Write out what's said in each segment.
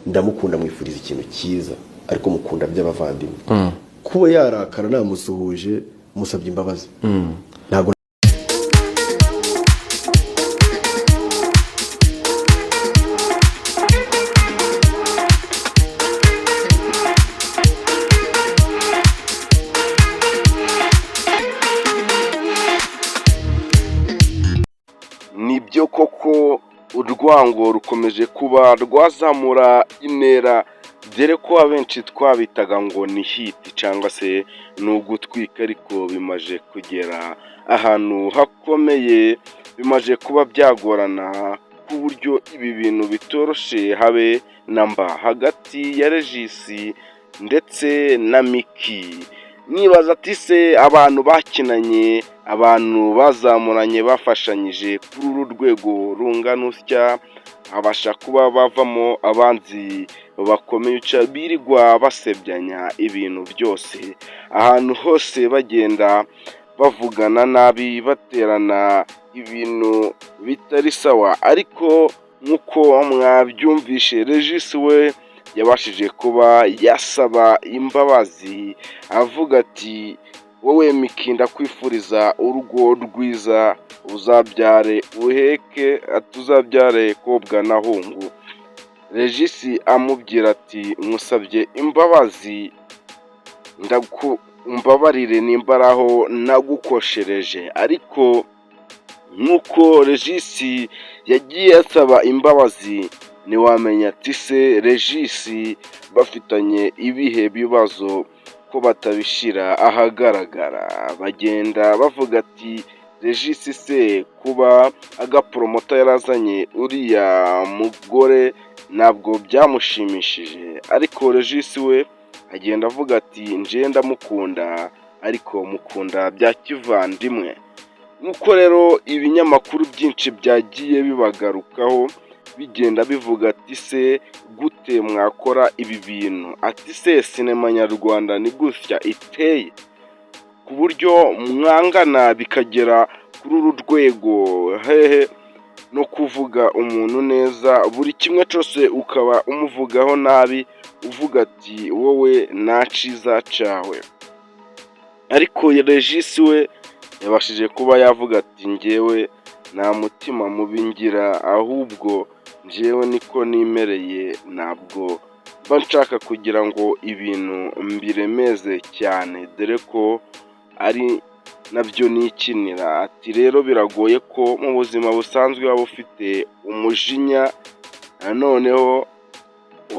Ndamukunda, mwifuriza ikintu cyiza, ariko mukunda by'abavandimwe. Kuba yarakara namusuhuje, musabye imbabazi, ntabwo. Nibyo koko, urwango rukomeje kuba rwazamura intera, dore ko abenshi twabitaga ngo ni hit cyangwa se ni ugutwika, ariko bimaze kugera ahantu hakomeye, bimaze kuba byagorana ku buryo ibi bintu bitoroshe habe na mba hagati ya Regis ndetse na Micky. Nibaza ati: se abantu bakinanye, abantu bazamuranye, bafashanyije kuri uru rwego rungana utya, abasha kuba bavamo abanzi bakomeye birirwa basebyanya ibintu byose, ahantu hose bagenda bavugana nabi, baterana ibintu bitari sawa? Ariko nk'uko mwabyumvishe, Regis we yabashije kuba yasaba imbabazi, avuga ati: "Wowe Micky, ndakwifuriza urugo rwiza, uzabyare uheke, tuzabyare kobwa na hungu." Regis amubwira ati: "Nkusabye imbabazi, mbabarire nimba ari aho nagukoshereje." Ariko nk'uko Regis yagiye asaba imbabazi, ntiwamenya ati: se Regis bafitanye ibihe bibazo ko batabishyira ahagaragara? Bagenda bavuga ati: Regis se kuba agaporomota yarazanye uriya mugore ntabwo byamushimishije? Ariko Regis we agenda avuga ati: "Njye ndamukunda, ariko mukunda bya kivandimwe." Nk'uko rero ibinyamakuru byinshi byagiye bibagarukaho, bigenda bivuga ati: se gute mwakora ibi bintu? Ati: se sinema nyarwanda ni gutya iteye, ku buryo mwangana bikagera kuri uru rwego, hehe no kuvuga umuntu neza, buri kimwe cyose ukaba umuvugaho nabi, uvuga ati: wowe nta cyiza cyawe? Ariko Regis we yabashije kuba yavuga ati: "Njyewe nta mutima mubi ngira, ahubwo njyewe niko nimereye, ntabwo mba nshaka kugira ngo ibintu mbiremeze cyane, dore ko ari nabyo nikinira." Ati: "Rero biragoye ko mu buzima busanzwe waba ufite umujinya, noneho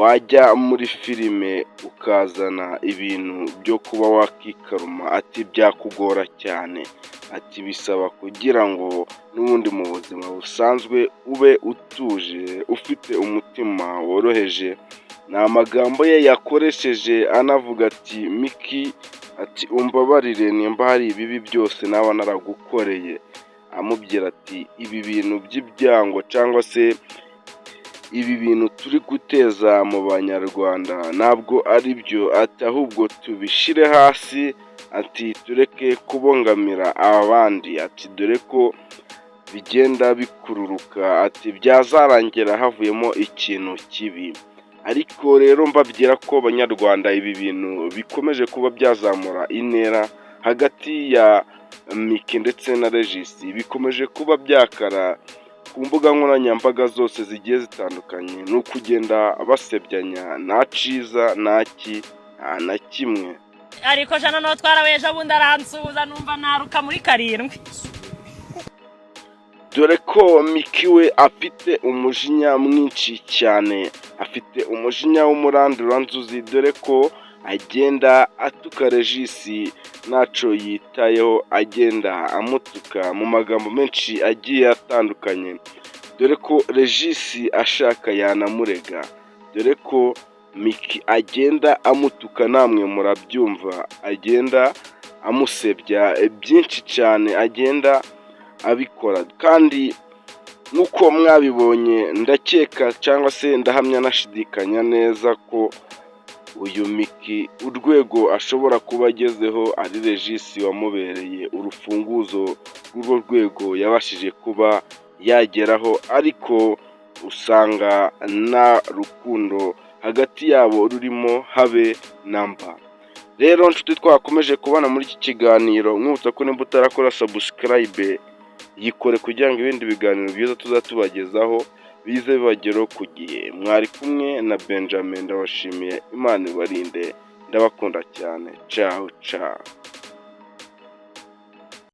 wajya muri filime ukazana ibintu byo kuba wakikaruma." Ati: "Byakugora cyane." Ati: "Bisaba kugira ngo n'ubundi mu buzima busanzwe ube utuje, ufite umutima woroheje." Ni amagambo ye yakoresheje, anavuga ati: "Micky," ati, "umbabarire nimba hari ibibi byose naba naragukoreye." Amubwira ati: "Ibi bintu by'ibyango cyangwa se ibi bintu turi guteza mu Banyarwanda ntabwo ari byo." Ati: "Ahubwo tubishyire hasi." Ati: "Tureke kubongamira abandi." Ati: "Dore ko bigenda bikururuka." Ati: "Byazarangira havuyemo ikintu kibi." Ariko rero mbabwira ko Banyarwanda, ibi bintu bikomeje kuba byazamura intera hagati ya Micky ndetse na Regis, bikomeje kuba byakara ku mbuga nkoranyambaga zose zigiye zitandukanye. Ni ukugenda basebyanya, nta ciza, nta ki, nta na kimwe. Ariko jana no twarawe ejo bundi aransuhuza, numva naruka muri karindwi. Dore ko Micky we afite umujinya mwinshi cyane, afite umujinya w'umuranduranzuzi, dore ko agenda atuka Regis ntaco yitayeho, agenda amutuka mu magambo menshi agiye atandukanye, dore ko Regis ashaka yanamurega, dore ko Micky agenda amutuka, namwe murabyumva, agenda amusebya byinshi cyane, agenda abikora. Kandi nk'uko mwabibonye, ndakeka cyangwa se ndahamya nashidikanya neza ko uyu Micky urwego ashobora kuba agezeho ari Regis wamubereye urufunguzo rw'urwo rwego yabashije kuba yageraho. Ariko Usanga nta rukundo hagati yabo rurimo habe namba. Rero nshuti twakomeje kubana muri iki kiganiro, mwibutsa ko nimba utarakora subscribe, yikore kugira ngo ibindi biganiro byiza tuzatubagezaho bize bibageraho ku gihe. Mwari kumwe na Benjamin, ndabashimiye, Imana ibarinde, ndabakunda cyane. Ciao ciao.